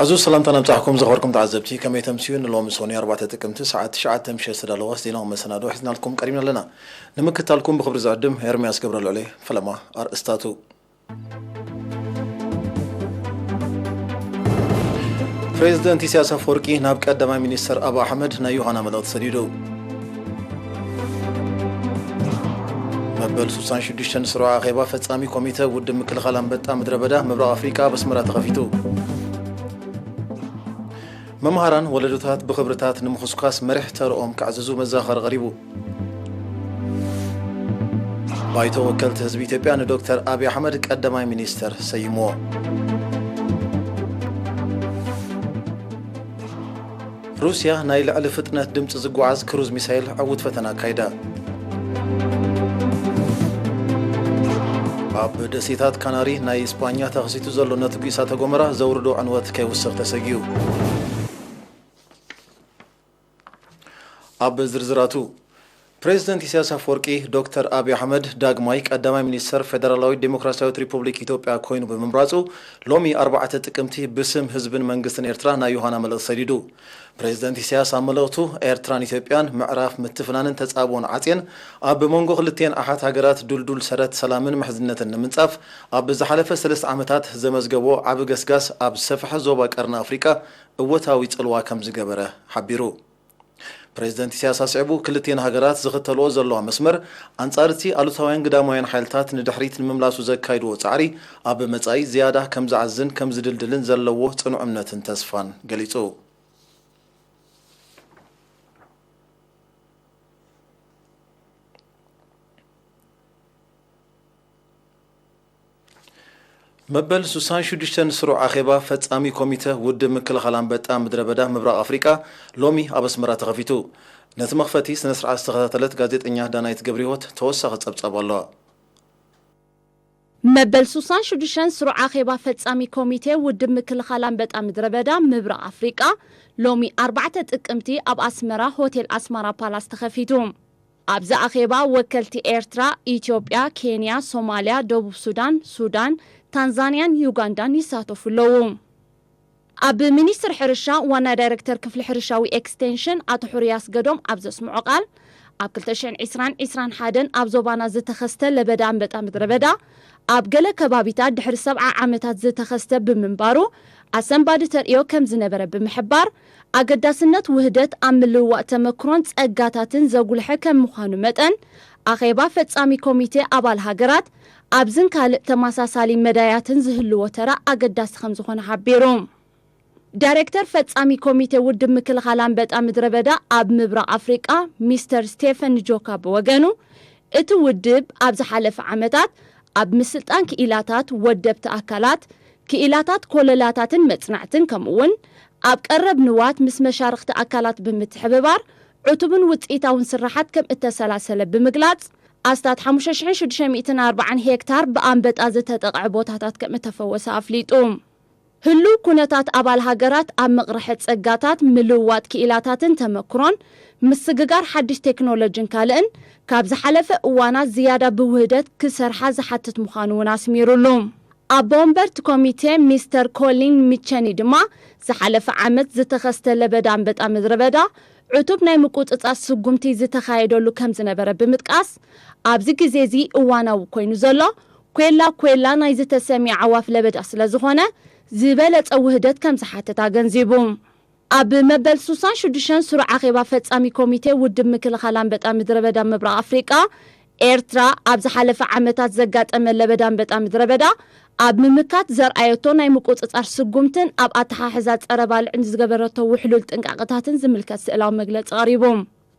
ኣዙ ሰላምታ ነብጻሕኩም ዘኸበርኩም ተዓዘብቲ፣ ከመይ ተምስዩ? ንሎሚ ሶኒ ኣርባዕተ ጥቅምቲ ሰዓት ትሽዓተ ምሸት ዝተዳለወ ዜናዊ መሰናዶ ሒዝናልኩም ቀሪብና ኣለና። ንምክታልኩም ብኽብሪ ዝዕድም ኤርምያስ ገብረልዑል። ፈለማ ኣርእስታቱ። ፕሬዝደንት ኢሳያስ ኣፈወርቂ ናብ ቀዳማይ ሚኒስተር ኣብ ኣሕመድ ናይ ዮሃና መልእኽቲ ሰዲዱ። መበል ሱሳን ሽዱሽተን ስሩዕ ኣኼባ ፈጻሚ ኮሚተ ውድብ ምክልኻል ኣንበጣ ምድረ በዳ ምብራቕ ኣፍሪቃ ኣብ ኣስመራ ተኸፊቱ። መምሃራን ወለዶታት ብኽብርታት ንምኹስኳስ መሪሕ ተርኦም ክዕዝዙ መዘኻኸሪ ቀሪቡ። ባይቶ ወከልቲ ህዝቢ ኢትዮጵያ ንዶክተር ኣብይ ኣሕመድ ቀዳማይ ሚኒስተር ሰይምዎ። ሩስያ ናይ ልዕሊ ፍጥነት ድምፂ ዝጓዓዝ ክሩዝ ሚሳይል ዕዉት ፈተና ኣካይዳ። ኣብ ደሴታት ካናሪ ናይ ስጳኛ ተኸሲቱ ዘሎ ነትጒ እሳተ ጎመራ ዘውርዶ ዕንወት ከይውስኽ ተሰጊኡ። ኣብ ዝርዝራቱ፣ ፕሬዝደንት ኢሳያስ ኣፈወርቂ ዶክተር ኣብይ ኣሕመድ ዳግማይ ቀዳማይ ሚኒስተር ፌደራላዊት ዴሞክራሲያዊት ሪፑብሊክ ኢትዮጵያ ኮይኑ ብምምራጹ፣ ሎሚ ኣርባዕተ ጥቅምቲ ብስም ህዝብን መንግስትን ኤርትራ ናይ ዮሃና መልእኽቲ ሰዲዱ። ፕሬዝደንት ኢሳያስ ኣብ መልእኽቱ፣ ኤርትራን ኢትዮጵያን ምዕራፍ ምትፍናንን ተጻብኦን ዓጽየን፣ ኣብ መንጎ ክልቲኤን ኣሓት ሃገራት ዱልዱል ሰረት ሰላምን ምሕዝነትን ንምንጻፍ፣ ኣብ ዝሓለፈ ሰለስተ ዓመታት ዘመዝገቦ ዓቢ ገስጋስ ኣብ ዝሰፍሐ ዞባ ቀርኒ ኣፍሪቃ እወታዊ ጽልዋ ከም ዝገበረ ሓቢሩ። ፕሬዝደንት ኢሳያስ ኣስዒቡ፣ ክልቲኤን ሃገራት ዝኽተልኦ ዘለዋ መስመር ኣንጻር እቲ ኣሉታውያን ግዳማውያን ሓይልታት ንድሕሪት ንምምላሱ ዘካይድዎ ጻዕሪ ኣብ መጻኢ ዝያዳ ከም ዝዓዝን ከም ዝድልድልን ዘለዎ ጽኑዕ እምነትን ተስፋን ገሊጹ። መበል ሱሳን ሽዱሽተን ስሩዕ ኣኼባ ፈጻሚ ኮሚተ ውድብ ምክልኻል ኣንበጣ ምድረ በዳ ምብራቕ ኣፍሪቃ ሎሚ ኣብ ኣስመራ ተኸፊቱ። ነቲ መኽፈቲ ስነ ስርዓት ዝተኸታተለት ጋዜጠኛ ዳናይት ገብረህይወት ተወሳኺ ጸብጻብ ኣለዋ። መበል ሱሳን ሽዱሽተን ስሩዕ ኣኼባ ፈጻሚ ኮሚቴ ውድብ ምክልኻል ኣንበጣ ምድረ በዳ ምብራቕ ኣፍሪቃ ሎሚ ኣርባዕተ ጥቅምቲ ኣብ ኣስመራ ሆቴል ኣስማራ ፓላስ ተኸፊቱ። ኣብዚ ኣኼባ ወከልቲ ኤርትራ፣ ኢትዮጵያ፣ ኬንያ፣ ሶማልያ፣ ደቡብ ሱዳን፣ ሱዳን፣ ታንዛንያን ዩጋንዳን ይሳተፉ ኣለዉ። ኣብ ሚኒስትሪ ሕርሻ ዋና ዳይሬክተር ክፍሊ ሕርሻዊ ኤክስቴንሽን ኣቶ ሕሩይ ኣስገዶም ኣብ ዘስምዖ ቃል፣ ኣብ ክልተ ሽሕን ዕስራን ዕስራን ሓደን ኣብ ዞባና ዝተኸስተ ለበዳ ኣንበጣ ምድረ በዳ ኣብ ገለ ከባቢታት ድሕሪ ሰብዓ ዓመታት ዝተኸስተ ብምንባሩ ኣሰንባዲ ተርእዮ ከም ዝነበረ ብምሕባር፣ ኣገዳስነት ውህደት ኣብ ምልውዋጥ ተመክሮን ጸጋታትን ዘጉልሐ ከም ምዃኑ መጠን፣ ኣኼባ ፈጻሚ ኮሚቴ ኣባል ሃገራት ኣብዝን ካልእ ተመሳሳሊ መዳያትን ዝህልዎ ተራ ኣገዳሲ ከም ዝኾነ ሓቢሩ። ዳይሬክተር ፈጻሚ ኮሚቴ ውድብ ምክልኻል ኣንበጣ ምድረ በዳ ኣብ ምብራቕ ኣፍሪቃ ሚስተር ስቴፈን ንጆካ ብወገኑ፣ እቲ ውድብ ኣብ ዝሓለፈ ዓመታት ኣብ ምስልጣን ክኢላታት፣ ወደብቲ ኣካላት፣ ክኢላታት ኮለላታትን መጽናዕትን ከምኡ'ውን ኣብ ቀረብ ንዋት ምስ መሻርኽቲ ኣካላት ብምትሕብባር ዕቱብን ውጽኢታውን ስራሓት ከም እተሰላሰለ ብምግላጽ፣ ኣስታት ሓሙሽተ ሽሕን ሽዱሽተ ሚእትን ኣርባዓን ሄክታር ብኣንበጣ ዝተጠቕዐ ቦታታት ከም እተፈወሰ ኣፍሊጡ። ህሉው ኩነታት ኣባል ሃገራት ኣብ ምቕርሐ ጸጋታት ምልውዋጥ ክኢላታትን ተመክሮን፣ ምስግጋር ሓድሽ ቴክኖሎጂን ካልእን፣ ካብ ዝሓለፈ እዋናት ዝያዳ ብውህደት ክሰርሓ ዝሓትት ምዃኑ እውን ኣስሚሩሉ። ኣቦ ወንበር እቲ ኮሚቴ ሚስተር ኮሊን ሚቸኒ ድማ፣ ዝሓለፈ ዓመት ዝተኸስተ ለበዳ ኣንበጣ ምድረ በዳ ዕቱብ ናይ ምቁጽጻር ስጉምቲ ዝተኻየደሉ ከም ዝነበረ ብምጥቃስ፣ ኣብዚ ግዜ እዚ እዋናዊ ኮይኑ ዘሎ፣ ኬላ ኬላ ናይዚ ተሰምየ ዓዋፍ ለበዳ ስለ ዝኾነ፣ ዝበለጸ ውህደት ከም ዝሓትት ኣገንዚቡ። ኣብ መበል ሱሳን ሽዱሽተን ስሩዕ ኣኼባ ፈጻሚ ኮሚቴ ውድብ ምክልኻል ኣንበጣ ምድረ በዳ ምብራቕ ኣፍሪቃ፣ ኤርትራ ኣብ ዝሓለፈ ዓመታት ዘጋጠመ ለበዳ ኣንበጣ ምድረ በዳ ኣብ ምምካት ዘርኣየቶ ናይ ምቁጽጻር ስጉምትን ኣብ ኣተሓሕዛ ጸረ ባልዕን ዝገበረቶ ውሕሉል ጥንቃቐታትን ዝምልከት ስእላዊ መግለጺ ቀሪቡ።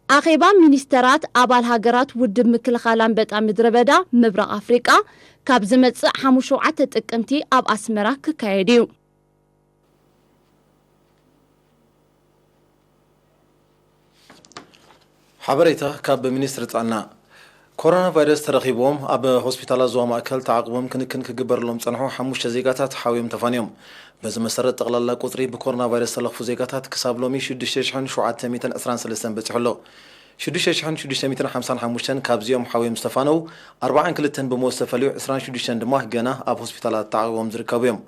ኣኼባ ሚኒስተራት ኣባል ሃገራት ውድብ ምክልኻል ኣንበጣ ምድረ በዳ ምብራቕ ኣፍሪቃ ካብ ዝመጽእ ሓሙስ ሸውዓተ ጥቅምቲ ኣብ ኣስመራ ክካየድ እዩ። ሓበሬታ ካብ ሚኒስትሪ ጥዕና። ኮሮና ቫይረስ ተረኺብዎም ኣብ ሆስፒታላት ዞባ ማእከል ተዓቕቦም ክንክን ክግበረሎም ጸንሑ ሓሙሽተ ዜጋታት ሓውዮም ተፋንዮም። በዚ መሰረት ጠቕላላ ቁጽሪ ብኮሮና ቫይረስ ተለኽፉ ዜጋታት ክሳብ ሎሚ ሽዱሽተ ሽሕን ሸውዓተ ሚእትን ዕስራን ሰለስተን በጺሑ ኣሎ። ሽዱሽተ ሽሕን ሽዱሽተ ሚእትን ሓምሳን ሓሙሽተን ካብዚኦም ሓውዮም ዝተፋነው ኣርባዓን ክልተን ብሞት ዝተፈልዩ ዕስራን ሽዱሽተን ድማ ገና ኣብ ሆስፒታላት ተዓቕቦም ዝርከቡ እዮም።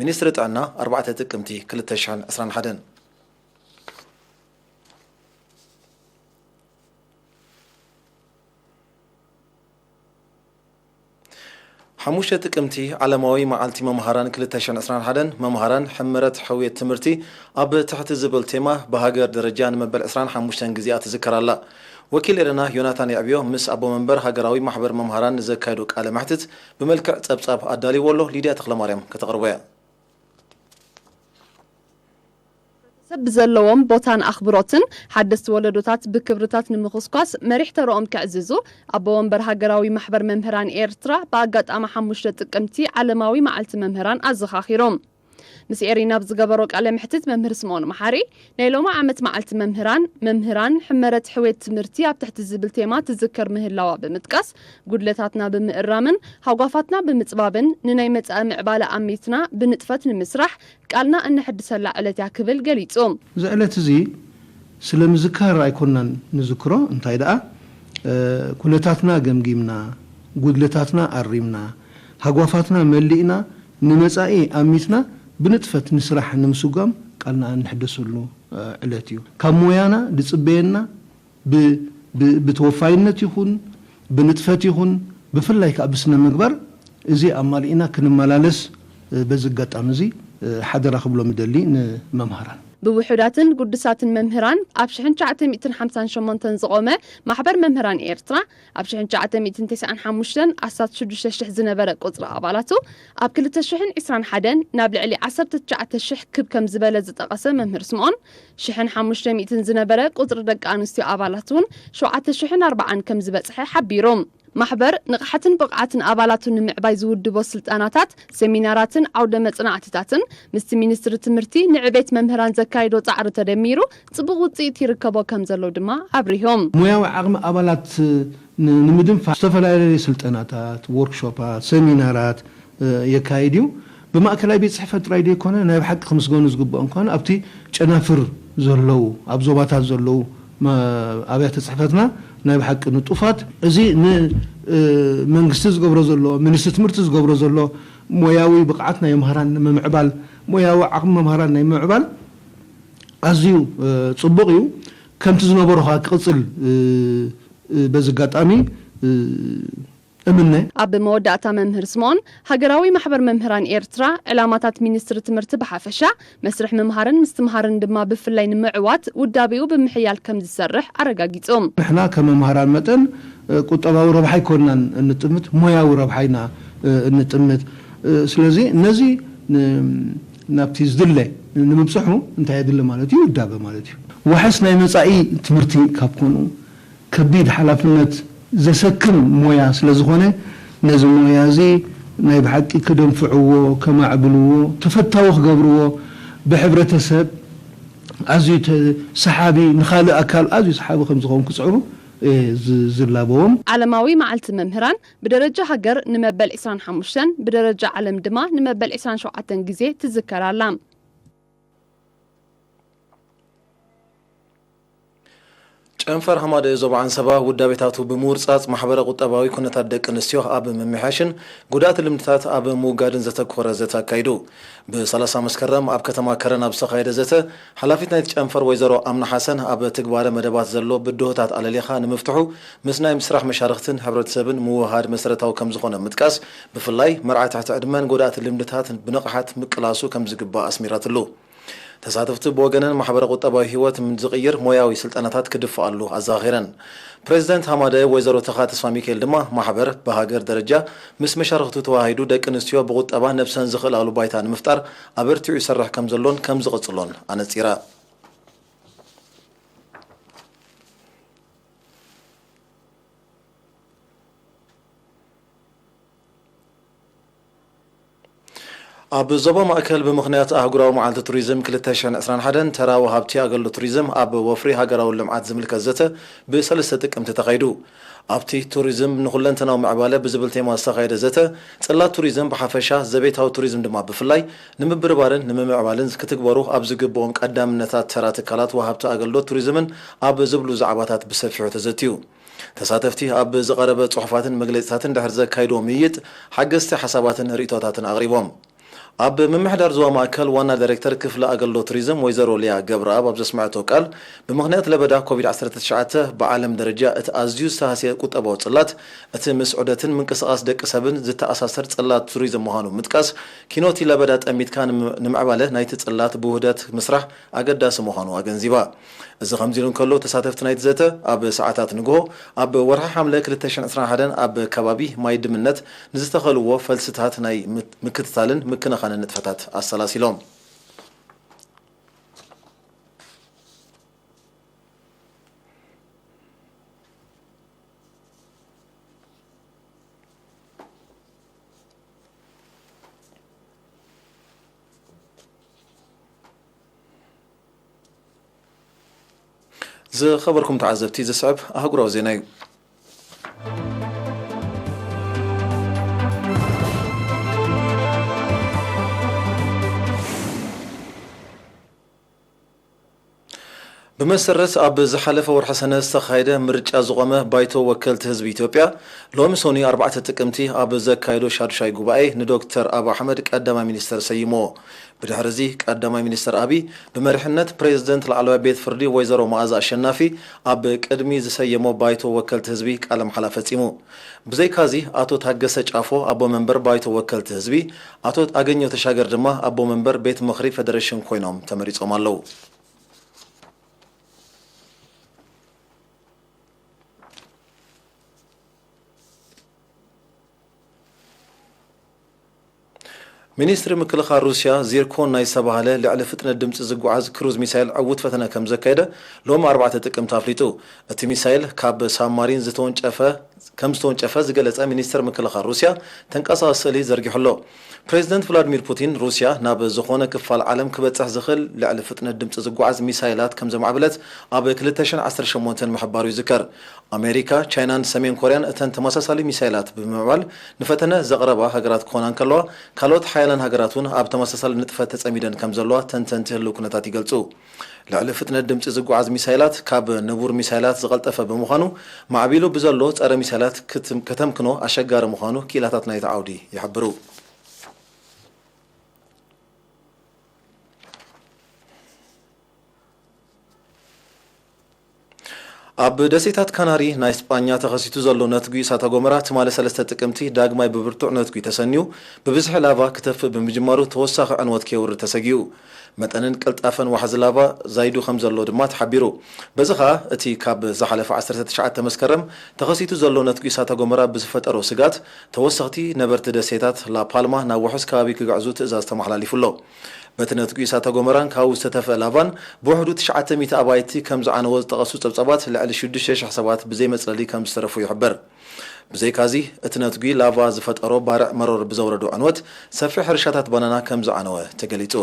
ሚኒስትሪ ጥዕና ኣርባዕተ ጥቅምቲ ክልተ ሽሕን ዕስራን ሓደን። ሓሙሽተ ጥቅምቲ ዓለማዊ መዓልቲ መምሃራን ክልተ ሽሕን ዕስራን ሓደን መምሃራን ሕመረት ሕውየት ትምህርቲ ኣብ ትሕቲ ዝብል ቴማ ብሃገር ደረጃ ንመበል ዕስራን ሓሙሽተን ግዜኣ ትዝከር ኣላ። ወኪል ኤረና ዮናታን የዕብዮ ምስ ኣቦ መንበር ሃገራዊ ማሕበር መምሃራን ንዘካየዶ ቃለ መሕትት ብመልክዕ ጸብጻብ ኣዳልይዎ ኣሎ። ሊድያ ተኽለማርያም ከተቕርቦ እያ። ሰብ ብዘለዎም ቦታን ኣኽብሮትን ሓደስቲ ወለዶታት ብክብርታት ንምኹስኳስ መሪሕ ተረኦም ከዕዝዙ ኣቦ ወንበር ሃገራዊ ማሕበር መምህራን ኤርትራ ብኣጋጣሚ ሓሙሽተ ጥቅምቲ ዓለማዊ መዓልቲ መምህራን ኣዘኻኺሮም። ምስ ኤሪና ብዝገበሮ ቃለ ምሕትት መምህር ስምኦን መሓሪ ናይ ሎሚ ዓመት መዓልቲ መምህራን መምህራን ሕመረት ሕውየት ትምህርቲ ኣብ ትሕቲ ዝብል ቴማ ትዝከር ምህላዋ ብምጥቃስ ጉድለታትና ብምእራምን ሃጓፋትና ብምጽባብን ንናይ መጻኢ ምዕባለ ኣሚትና ብንጥፈት ንምስራሕ ቃልና እነሐድሰላ ዕለት እያ ክብል ገሊጹ። እዚ ዕለት እዚ ስለ ምዝካር ኣይኮናን ንዝክሮ እንታይ ደኣ ኩነታትና ገምጊምና ጉድለታትና ኣሪምና ሃጓፋትና መሊእና ንመጻኢ ኣሚትና ብንጥፈት ንስራሕ ንምስጓም ቃልና እንሕደሰሉ ዕለት እዩ። ካብ ሞያና ዝጽበየና ብተወፋይነት ይኹን ብንጥፈት ይኹን ብፍላይ ከዓ ብስነ ምግባር እዚ ኣማሊእና ክንመላለስ በዚ ኣጋጣሚ እዚ ሓደራ ክብሎ ምደሊ ንመምሃራን። ብውሑዳትን ግዱሳትን መምህራን ኣብ ሽሕን ትሽዓተ ሚእትን ሓምሳን ሸሞንተን ዝቖመ ማሕበር መምህራን ኤርትራ ኣብ ሽሕን ትሽዓተ ሚእትን ተስዓን ሓሙሽተን ኣስታት ሽዱሽተ ሽሕ ዝነበረ ቁጽሪ ኣባላቱ ኣብ ክልተ ሽሕን ዕስራን ሓደን ናብ ልዕሊ ዓሰርተ ትሽዓተ ሽሕ ክብ ከም ዝበለ ዝጠቐሰ መምህር ስምኦን ሽሕን ሓሙሽተ ሚእትን ዝነበረ ቁጽሪ ደቂ ኣንስትዮ ኣባላት እውን ሸውዓተ ሽሕን ኣርባዓን ከም ዝበጽሐ ሓቢሩ። ማሕበር ንቕሓትን ብቕዓትን ኣባላቱ ንምዕባይ ዝውድቦ ስልጠናታት፣ ሴሚናራትን ዓውደ መጽናዕትታትን ምስቲ ሚኒስትሪ ትምህርቲ ንዕቤት መምህራን ዘካይዶ ጻዕሪ ተደሚሩ ጽቡቕ ውጽኢት ይርከቦ ከም ዘሎ ድማ ኣብሪሆም። ሞያዊ ዓቕሚ ኣባላት ንምድንፋዕ ዝተፈላለዩ ስልጠናታት፣ ዎርክሾፓት፣ ሰሚናራት የካይድ እዩ። ብማእከላይ ቤት ጽሕፈት ጥራይ ዘይኮነ ናይ ብሓቂ ክምስገኑ ዝግብኦም ከኣ ኣብቲ ጨናፍር ዘለዉ ኣብ ዞባታት ዘለዉ ኣብያተ ጽሕፈትና ናይ ብሓቂ ንጡፋት። እዚ ንመንግስቲ ዝገብሮ ዘሎ፣ ሚኒስትሪ ትምህርቲ ዝገብሮ ዘሎ ሞያዊ ብቕዓት ናይ መምህራን ንምምዕባል፣ ሞያዊ ዓቕሚ መምህራን ናይ ምምዕባል ኣዝዩ ጽቡቕ እዩ። ከምቲ ዝነበሮ ከኣ ክቕጽል በዚ ኣጋጣሚ እምነ። ኣብ መወዳእታ መምህር ስምኦን፣ ሃገራዊ ማሕበር መምህራን ኤርትራ፣ ዕላማታት ሚኒስትሪ ትምህርቲ ብሓፈሻ፣ መስርሕ ምምሃርን ምስትምሃርን ድማ ብፍላይ ንምዕዋት ውዳቤኡ ብምሕያል ከም ዝሰርሕ ኣረጋጊጹ። ንሕና ከም መምሃራን መጠን ቁጠባዊ ረብሓ ኣይኮንናን እንጥምት፣ ሞያዊ ረብሓ ኢና እንጥምት። ስለዚ ነዚ ናብቲ ዝድለ ንምብፅሑ እንታይ የድሊ ማለት እዩ? ውዳበ ማለት እዩ። ዋሕስ ናይ መፃኢ ትምህርቲ ካብ ኮኑ ከቢድ ሓላፍነት ዘሰክም ሞያ ስለዝኾነ ነዚ ሞያ እዚ ናይ ብሓቂ ከደንፍዕዎ፣ ከማዕብልዎ፣ ተፈታዊ ክገብርዎ፣ ብሕብረተሰብ ኣዝዩ ሰሓቢ፣ ንኻልእ ኣካል ኣዝዩ ሰሓቢ ከምዝኸውን ክፅዕሩ ዝላበዎም። ዓለማዊ መዓልቲ መምህራን ብደረጃ ሃገር ንመበል ዕስራን ሓሙሽተን ብደረጃ ዓለም ድማ ንመበል ዕስራን ሸውዓተን ግዜ ትዝከር ኣላ። ጨንፈር ሃማደኤ ዞባ ዓንሰባ ውዳቤታቱ ብምውርጻጽ ማሕበረ ቁጠባዊ ኩነታት ደቂ ኣንስትዮ ኣብ ምምሕያሽን ጉድኣት ልምድታት ኣብ ምውጋድን ዘተኮረ ዘተ ኣካይዱ። ብ30 መስከረም ኣብ ከተማ ከረን ኣብ ዝተኻየደ ዘተ ሓላፊት ናይቲ ጨንፈር ወይዘሮ ኣምና ሓሰን ኣብ ትግባረ መደባት ዘሎ ብድሆታት ኣለሊኻ ንምፍትሑ ምስ ናይ ስራሕ መሻርኽትን ሕብረተሰብን ምውህሃድ መሰረታዊ ከምዝኾነ ምጥቃስ ብፍላይ መርዓ ትሕቲ ዕድመን ጎዳእቲ ልምድታት ብንቕሓት ምቅላሱ ከምዝግባእ ኣስሚራትሉ። ተሳተፍቲ ብወገነን ማሕበረ ቁጠባዊ ህይወት ዝቕይር ሞያዊ ስልጠናታት ክድፍኣሉ ኣዘኻኺረን። ፕሬዚደንት ሃማደ ወይዘሮ ተኻ ተስፋሚካኤል ድማ ማሕበር ብሃገር ደረጃ ምስ መሻርኽቱ ተወሃሂዱ ደቂ ኣንስትዮ ብቁጠባ ነብሰን ዝኽእላሉ ባይታ ንምፍጣር ኣበርቲዑ ይሰርሕ ከምዘሎን ከምዝቕፅሎን ኣነፂራ። ኣብ ዞባ ማእከል ብምኽንያት ኣህጉራዊ መዓልቲ ቱሪዝም ክልተ ሽሕን ዕስራን ሓደን ተራ ወሃብቲ ኣገልግሎት ቱሪዝም ኣብ ወፍሪ ሃገራዊ ልምዓት ዝምልከት ዘተ ብሰለስተ ጥቅምቲ ተኻይዱ። ኣብቲ ቱሪዝም ንኹለንተናዊ ምዕባለ ብዝብል ቴማ ዝተኻየደ ዘተ፣ ጽላት ቱሪዝም ብሓፈሻ፣ ዘቤታዊ ቱሪዝም ድማ ብፍላይ፣ ንምብርባርን ንምምዕባልን ክትግበሩ ኣብ ዝግብኦም ቀዳምነታት ተራ ትካላት ወሃብቲ ኣገልግሎት ቱሪዝምን ኣብ ዝብሉ ዛዕባታት ብሰፊሑ ተዘትዩ። ተሳተፍቲ ኣብ ዝቐረበ ጽሑፋትን መግለጺታትን ድሕሪ ዘካይድዎ ምይይጥ፣ ሓገዝቲ ሓሳባትን ርእይቶታትን ኣቕሪቦም። ኣብ ምምሕዳር ዞባ ማእከል ዋና ዳይሬክተር ክፍሊ ኣገልግሎት ቱሪዝም ወይዘሮ ሊያ ገብረኣብ ኣብ ዘስመዐቶ ቃል፣ ብምኽንያት ለበዳ ኮቪድ ዓሰርተ ትሽዓተ ብዓለም ደረጃ እቲ ኣዝዩ ዝተሃስየ ቁጠባዊ ጽላት፣ እቲ ምስ ዑደትን ምንቅስቓስ ደቂ ሰብን ዝተኣሳሰር ጽላት ቱሪዝም ምዃኑ ብምጥቃስ፣ ኪኖቲ ለበዳ ጠሚትካ ንም-፣ ንምዕባለ ናይቲ ጽላት ብውህደት ምስራሕ ኣገዳሲ ምዃኑ ኣገንዚባ። እዚ ከምዚ ኢሉ እንከሎ፣ ተሳተፍቲ ናይቲ ዘተ ኣብ ሰዓታት ንግሆ ኣብ ወርሒ ሓምለ ክልተ ሽሕን ዕስራን ሓደን ኣብ ከባቢ ማይ ድምነት ንዝተኸልዎ ፈልስታት ናይ ምት-፣ ምክትታልን ምክንኻንን ንጥፈታት ኣሰላሲሎም። ዝኸበርኩም ተዓዘብቲ፣ ዝስዕብ ኣህጉራዊ ዜና እዩ። ብመሰረት ኣብ ዝሓለፈ ወርሒ ሰነ ዝተኻየደ ምርጫ ዝቖመ ባይቶ ወከልቲ ህዝቢ ኢትዮጵያ፣ ሎሚ ሰኑይ ኣርባዕተ ጥቅምቲ ኣብ ዘካየዶ ሻዱሻይ ጉባኤ ንዶክተር ኣብ ኣሕመድ ቀዳማይ ሚኒስተር ሰይምዎ። ብድሕሪ እዚ ቀዳማይ ሚኒስተር ኣቢይ ብመሪሕነት ፕሬዝደንት ላዕለዋይ ቤት ፍርዲ ወይዘሮ መኣዛ ኣሸናፊ ኣብ ቅድሚ ዝሰየሞ ባይቶ ወከልቲ ህዝቢ ቃለ መሓላ ፈጺሙ። ብዘይካዚ ኣቶ ታገሰ ጫፎ ኣቦ መንበር ባይቶ ወከልቲ ህዝቢ፣ ኣቶ ኣገኘው ተሻገር ድማ ኣቦ መንበር ቤት ምኽሪ ፌደሬሽን ኮይኖም ተመሪጾም ኣለዉ። ሚኒስትሪ ምክልኻል ሩስያ ዚርኮን ናይ ዝተባህለ ልዕሊ ፍጥነት ድምፂ ዝጓዓዝ ክሩዝ ሚሳይል ዕዉት ፈተነ ከም ዘካየደ ሎሚ ኣርባዕተ ጥቅምቲ ኣፍሊጡ። እቲ ሚሳይል ካብ ሳብማሪን ዝተወንጨፈ ከም ዝተወንጨፈ ዝገለጸ ሚኒስትር ምክልኻል ሩስያ፣ ተንቀሳቓሲ ስእሊ ዘርጊሑ ኣሎ። ፕሬዚደንት ቭላድሚር ፑቲን፣ ሩስያ ናብ ዝኾነ ክፋል ዓለም ክበጽሕ ዝኽእል ልዕሊ ፍጥነት ድምጺ ዝጓዓዝ ሚሳይላት ከም ዘማዕበለት ኣብ ክልተ ሽሕን ዓሰርተ ሸሞንተን ምሕባሩ ይዝከር። ኣሜሪካ፣ ቻይናን ሰሜን ኮርያን እተን ተመሳሳሊ ሚሳይላት ብምምዕባል ንፈተነ ዘቕረባ ሃገራት ክኾና እንከለዋ፣ ካልኦት ሓያላን ሃገራት እውን ኣብ ተመሳሳሊ ንጥፈት ተጸሚደን ከም ዘለዋ ተንተንቲ ህልው ኩነታት ይገልጹ። ልዕሊ ፍጥነት ድምጺ ዝጓዓዝ ሚሳይላት ካብ ንቡር ሚሳይላት ዝቐልጠፈ ብምዃኑ፣ ማዕቢሉ ብዘሎ ጸረ ሚሳይላት ክትም-፣ ከተምክኖ ኣሸጋሪ ምዃኑ ክኢላታት ናይቲ ዓውዲ ይሕብሩ። ኣብ ደሴታት ካናሪ ናይ ስጳኛ ተኸሲቱ ዘሎ ነትጒ እሳተ ጎመራ ትማሊ ሰለስተ ጥቅምቲ ዳግማይ ብብርቱዕ ነትጒ ተሰንዩ፣ ብብዝሒ ላቫ ክተፍእ ብምጅማሩ ተወሳኺ ዕንወት ከየውርድ ተሰጊኡ። መጠንን ቅልጣፈን ዋሕዚ ላቫ ዛይዱ ከም ዘሎ ድማ ተሓቢሩ። በዚ ኸኣ እቲ ካብ ዝሓለፈ ዓሰርተ ትሽዓተ መስከረም ተኸሲቱ ዘሎ ነትጒ እሳተ ጎመራ ብዝፈጠሮ ስጋት፣ ተወሰኽቲ ነበርቲ ደሴታት ላፓልማ ናብ ውሑስ ከባቢ ክግዕዙ ትእዛዝ ተመሓላሊፉ ኣሎ። በቲ ነትጒ እሳተ ጎመራን ካብኡ ዝተተፍአ ላቫን ብውሕዱ ትሽዓተ ሚእቲ ኣባይቲ ከም ዝዓነወ ዝጠቐሱ ጸብጻባት፣ ልዕሊ ሽዱሽተ ሽሕ ሰባት ብዘይ መጽለሊ ከም ዝተረፉ ይሕበር። ብዘይካዚ፣ እቲ ነትጒ ላቫ ዝፈጠሮ ባርዕ መሮር ብዘውረዶ ዕንወት፣ ሰፊሕ ሕርሻታት ባናና ከም ዝዓነወ ተገሊጹ።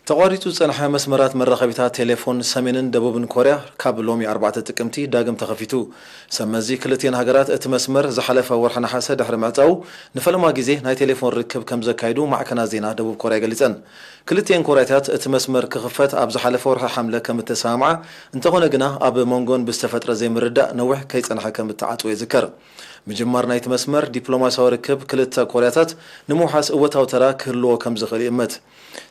ተቋሪጹ ዝጸንሐ መስመራት መራኸቢታት ቴሌፎን ሰሜንን ደቡብን ኮርያ ካብ ሎሚ ኣርባዕተ ጥቅምቲ ዳግም ተኸፊቱ። ሰብ መዚ ክልቲኤን ሃገራት እቲ መስመር ዝሓለፈ ወርሒ ነሓሰ ድሕሪ ምዕጻዉ ንፈለማ ግዜ ናይ ቴሌፎን ርክብ ከም ዘካየዱ ማዕከናት ዜና ደቡብ ኮርያ ገሊጸን። ክልቲኤን ኮርያታት እቲ መስመር ክኽፈት ኣብ ዝሓለፈ ወርሒ ሓምለ ከም እተሰማምዓ፣ እንተኾነ ግና ኣብ መንጎን ብዝተፈጥረ ዘይምርዳእ ነዊሕ ከይጸንሐ ከም እተዓጽወ ይዝከር። ምጅማር ናይቲ መስመር ዲፕሎማስያዊ ርክብ ክልተ ኮርያታት ንምውሓስ እወታዊ ተራ ክህልዎ ከም ዝኽእል ይእመት።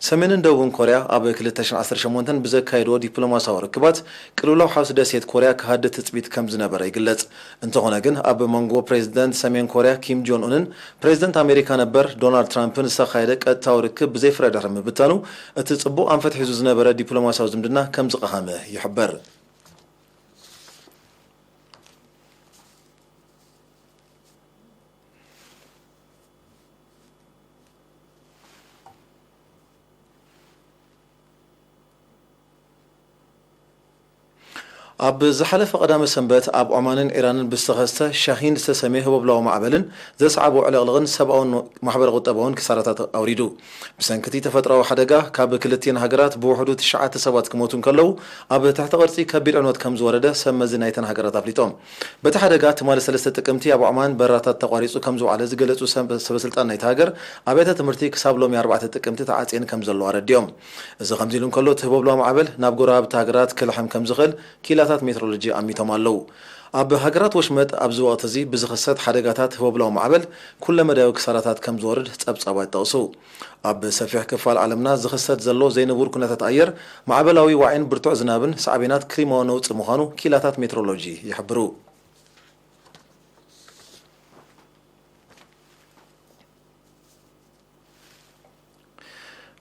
ሰሜንን ደቡብን ኮርያ ኣብ ክልተ ሽሕን ዓሰርተ ሸሞንተን ብዘካየድዎ ዲፕሎማስያዊ ርክባት፣ ቅልውላው ሓውሲ ደሴት ኮርያ ክሃድእ ትጽቢት ከም ዝነበረ ይግለጽ። እንተኾነ ግን፣ ኣብ መንጎ ፕሬዚደንት ሰሜን ኮርያ ኪም ጆን ኡንን ፕሬዚደንት ኣሜሪካ ነበር ዶናልድ ትራምፕን ዝተኻየደ ቀጥታዊ ርክብ ብዘይ ፍረ ድሕሪ ምብታኑ፣ እቲ ጽቡቕ ኣንፈት ሒዙ ዝነበረ ዲፕሎማስያዊ ዝምድና ከም ዝቐሃመ ይሕበር። ኣብ ዝሓለፈ ቀዳመ ሰንበት ኣብ ዖማንን ኢራንን ብዝተኸስተ ሻሂን ዝተሰምየ ህቦብላዊ ማዕበልን ዘስዓቦ ዕልቕልቕን ሰብኣውን ማሕበረ ቁጠባውን ክሳራታት ኣውሪዱ። ብሰንኪ እቲ ተፈጥሮኣዊ ሓደጋ ካብ ክልቲኤን ሃገራት ብውሕዱ ትሽዓተ ሰባት ክሞቱ እንከለዉ፣ ኣብ ትሕቲ ቅርጺ ከቢድ ዕንወት ከም ዝወረደ ሰብ መዚ ናይተን ሃገራት ኣፍሊጦም። በቲ ሓደጋ ትማሊ ሰለስተ ጥቅምቲ ኣብ ዖማን በራታት ተቋሪጹ ከም ዝውዓለ ዝገለጹ ሰብ-፣ ሰበስልጣን ናይቲ ሃገር፣ ኣብያተ ትምህርቲ ክሳብ ሎሚ ኣርባዕተ ጥቅምቲ ተዓጽየን ከም ዘለዋ ኣረዲኦም። እዚ ከምዚ ኢሉ እንከሎ፣ እቲ ህቦብላዊ ማዕበል ናብ ጎረባብቲ ሃገራት ክልሕም ከም ዝኽእል ክኢላታት ሜትሮሎጂ ኣሚቶም ኣለዉ። ኣብ ሃገራት ወሽመጥ ኣብዚ ወቕቲ እዚ ብዝኽሰት ሓደጋታት ህቦብላዊ ማዕበል ኩለመዳያዊ ክሳራታት ከም ዝወርድ ጸብጻባት ይጠቕሱ። ኣብ ሰፊሕ ክፋል ዓለምና ዝኽሰት ዘሎ ዘይንቡር ኩነታት ኣየር፣ ማዕበላዊ ዋዒን ብርቱዕ ዝናብን ሳዕቤናት ክሊማዊ ነውጺ ምዃኑ ክኢላታት ሜትሮሎጂ ይሕብሩ።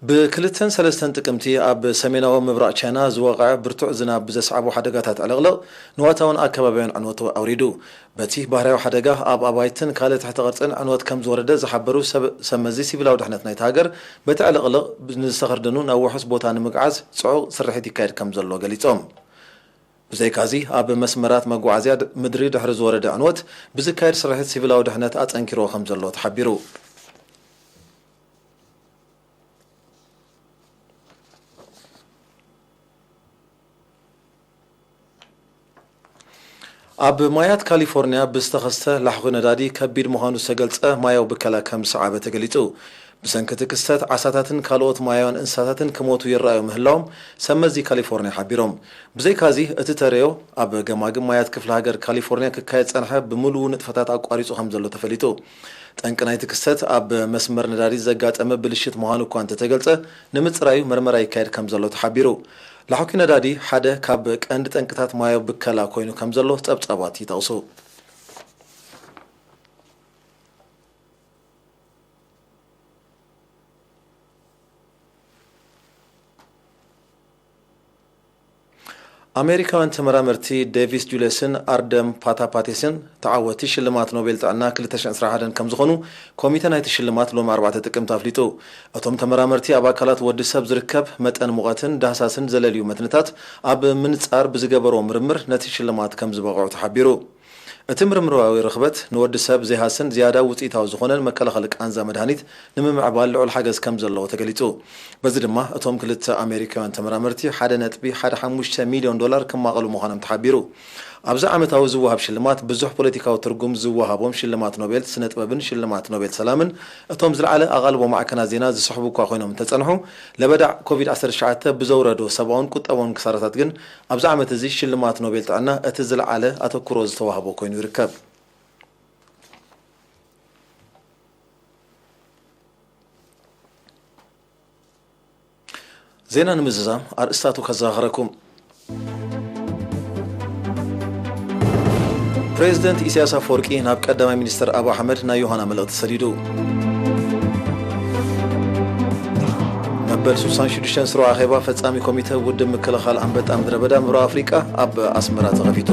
ብክልተን ሰለስተን ጥቅምቲ ኣብ ሰሜናዊ ምብራቕ ቻይና ዝወቕዐ ብርቱዕ ዝናብ ብዘስዓቦ ሓደጋታት ዕልቕልቕ ንዋታውን ኣከባቢያውን ዕንወት ኣውሪዱ። በቲ ባህርያዊ ሓደጋ ኣብ ኣባይትን ካልእ ትሕቲ ቅርጽን ዕንወት ከም ዝወረደ ዝሓበሩ ሰብ-፣ ሰብ መዚ ሲቪላዊ ድሕነት ናይቲ ሃገር፣ በቲ ዕልቕልቕ ንዝተኸርደኑ ናብ ውሑስ ቦታ ንምግዓዝ ጽዑቕ ስርሒት ይካየድ ከም ዘሎ ገሊጾም። ብዘይካዚ፣ ኣብ መስመራት መጓዓዝያ ድ-፣ ምድሪ ድሕሪ ዝወረደ ዕንወት ብዝካየድ ስርሒት ሲቪላዊ ድሕነት ኣጸንኪርዎ ከም ዘሎ ተሓቢሩ። ኣብ ማያት ካሊፎርኒያ ብዝተኸስተ ላሕኺ ነዳዲ ከቢድ ምዃኑ ዝተገልጸ ማያዊ ብከላ ከም ዝሰዓበ ተገሊጹ። ብሰንኪ እቲ ክስተት ዓሳታትን ካልኦት ማያውያን እንስሳታትን ክሞቱ ይረኣዩ ምህላዎም ሰብ መዚ ካሊፎርኒያ ሓቢሮም። ብዘይካዚ፣ እቲ ተረዮ ኣብ ገማግም ማያት ክፍለ ሃገር ካሊፎርኒያ ክካየድ ዝጸንሐ ብምሉኡ ንጥፈታት ኣቋሪጹ ከም ዘሎ ተፈሊጡ። ጠንቂ ናይቲ ክስተት ኣብ መስመር ነዳዲ ዘጋጠመ ብልሽት ምዃኑ እኳ እንተተገልጸ፣ ንምጽራዩ መርመራ ይካየድ ከም ዘሎ ተሓቢሩ። ላሕኲ ነዳዲ ሓደ ካብ ቀንዲ ጠንቅታት ማያዊ ብከላ ኮይኑ ከም ዘሎ ጸብጻባት ይጠቕሱ። ኣሜሪካውያን ተመራመርቲ ዴቪስ ጁልየስን ኣርደም ፓታፓቴስን ተዓወቲ ሽልማት ኖቤል ጥዕና ክልተ ሽሕን ዕስራን ሓደን ከም ዝኾኑ ኮሚተ ናይቲ ሽልማት ሎሚ ኣርባዕተ ጥቅምቲ ኣፍሊጡ። እቶም ተመራመርቲ ኣብ ኣካላት ወዲ ሰብ ዝርከብ መጠን ሙቐትን ዳህሳስን ዘለልዩ መትንታት ኣብ ምንጻር ብዝገበርዎ ምርምር ነቲ ሽልማት ከም ዝበቕዑ ተሓቢሩ። እቲ ምርምራዊ ርኽበት ንወዲ ሰብ ዘይሃስን ዝያዳ ውጽኢታዊ ዝኾነን መከላኸሊ ቃንዛ መድሃኒት ንምምዕባል ልዑል ሓገዝ ከም ዘለዎ ተገሊጹ። በዚ ድማ እቶም ክልተ ኣሜሪካውያን ተመራመርቲ ሓደ ነጥቢ ሓደ ሓሙሽተ ሚልዮን ዶላር ክማቐሉ ምዃኖም ተሓቢሩ። ኣብዚ ዓመታዊ ዝወሃብ ሽልማት ብዙሕ ፖለቲካዊ ትርጉም ዝወሃቦም ሽልማት ኖቤል ስነ ጥበብን ሽልማት ኖቤል ሰላምን እቶም ዝለዓለ ኣቓልቦ ማዕከናት ዜና ዝስሕቡ እኳ ኮይኖም እንተጸንሑ፣ ለበዳ ኮቪድ ዓሰርተ ትሽዓተ ብዘውረዶ ሰብኣውን ቁጠባውን ክሳራታት ግን ኣብዚ ዓመት እዚ ሽልማት ኖቤል ጥዕና እቲ ዝለዓለ ኣተኩሮ ዝተዋህቦ ኮይኑ ይርከብ። ዜና ንምዝዛም ኣርእስታቱ ከዘኻኽረኩም። ፕሬዚደንት ኢሳያስ ኣፈወርቂ ናብ ቀዳማይ ሚኒስትር ኣቢ ኣሕመድ ናይ ዮሃና መልእኽቲ ሰዲዱ። መበል ሱሳን ሽዱሽተን ስሩዕ ኣኼባ ፈጻሚ ኮሚተ ውድብ ምክልኻል ኣንበጣ ምድረ በዳ ምብራቕ ኣፍሪቃ ኣብ ኣስመራ ተኸፊቱ።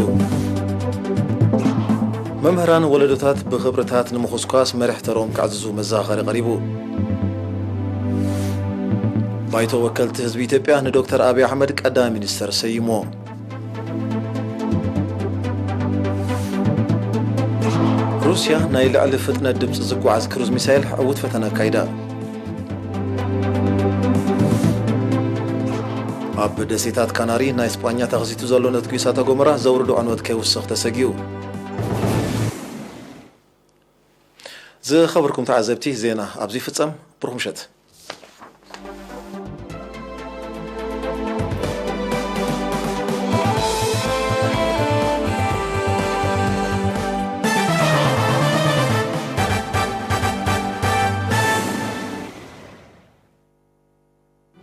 መምህራን ወለዶታት ብኽብርታት ንምኹስኳስ መሪሕ ተርኦም ክዕዝዙ መዘኻኸሪ ቀሪቡ። ባይቶ ወከልቲ ህዝቢ ኢትዮጵያ ንዶክተር ኣብይ ኣሕመድ ቀዳማይ ሚኒስተር ሰይሞ። ሩስያ ናይ ልዕሊ ፍጥነት ድምፂ ዝጓዓዝ ክሩዝ ሚሳይል ዕዉት ፈተነ ኣካይዳ። ኣብ ደሴታት ካናሪ ናይ ስጳኛ ተኸሲቱ ዘሎ ነትጒ እሳተ ጎመራ ዘውርዶ ዕንወት ከይውስኽ ተሰጊኡ። ዝኸበርኩም ተዓዘብቲ፣ ዜና ኣብዚ ይፍጸም። ብሩኽ ምሸት።